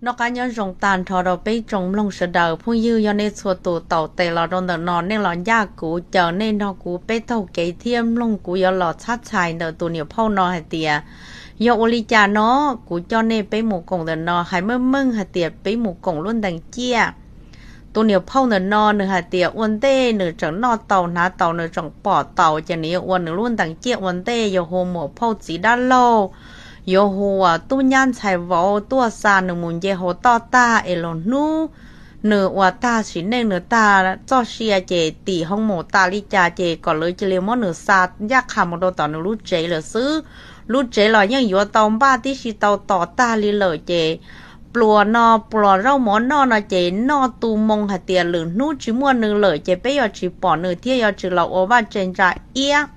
Noj qab nyob zoo tag nrho rau peb tsoom mloog sawv daws. Phooj ywg, yog nej txhua tus tau tes los rau ntawm no, nej los ncaj kuv, caw nej nrog kuv peb taug kev thiab mloog kuv yuav los txhab txhais ntawm tus niam phauj no hais tias yog ua li cas no. Kuv coj nej peb mus koom ntawm no, hais meej meej hais tias peb mus koom lub ntees ciaj. Tus niam phauj ntawm no nws hais tias ua ntej nws tseem noj tau hnav tau, nws tseem pom tau, ces nws yuav ua nws lub ntees ciaj ua ntej, yuav hu muam phauj txiv dab laug, yuav hu tub nyab ntxhais vauv tuaj xa nws mus nce hauv toj tag es los hnub nws ua tag sim neej, nws tag txoj sia ces tim hoo mus tas li cas ces kom lawv cia li muab nws xa ncaj qha mus rau tom nws lub tsev lawm xwb. Lub tsev los yeej yuav tau npaj tib si tau tos tag li lawm ces pluas no pluas zaub mov noj no ces noj tu moo hais tias lwm hnub tsis muaj nws lawm ces peb yuav tsis pom nws thiab yuav tsis los ua vaj tse ntsa iab.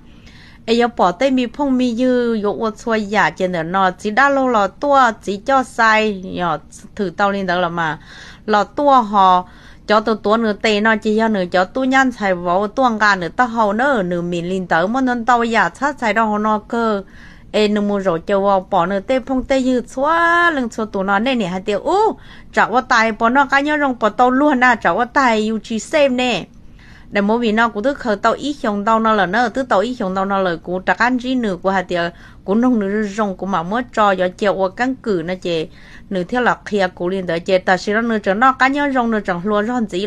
Es yuav pom tej me phooj me ywg yuav ua txhua yam ces ntawm no txiv dab laug los tuaj, txiv coj xai, yog thwm tau li ntawd los mas los tuaj ho. Cov tus tuav nws tes no ces yog nws cov tub nyab ntxhais vauv tuaj nqa nws taub hau na, nws mis li ntawd. Muaj ntau ntau yam txhab txhais rau hauv no kawg. Es nws mus zaum caum vau pom nws tej phooj tej ywg txhua leej txhua tus no, nej niam hais tias ub, tsam ua tais pos noj qab nyob zoo pos tau luag na, tsam ua tais yus tsis xej ne. Daim movie no kuv twb khaws tau ib xyoos ntau no lawm na, twb tau ib xyoos ntau no lawm kuv rov qab ntsib nws, kuv hais tias kuv noog nws zoo zoo kuv mam muab tso yuav cia ua keeb kwm no ces nws thiaj los qhia kuv li ntawd ces tam sim no nws tseem noj qab nyob zoo, nws tseem hluas zog ntxiv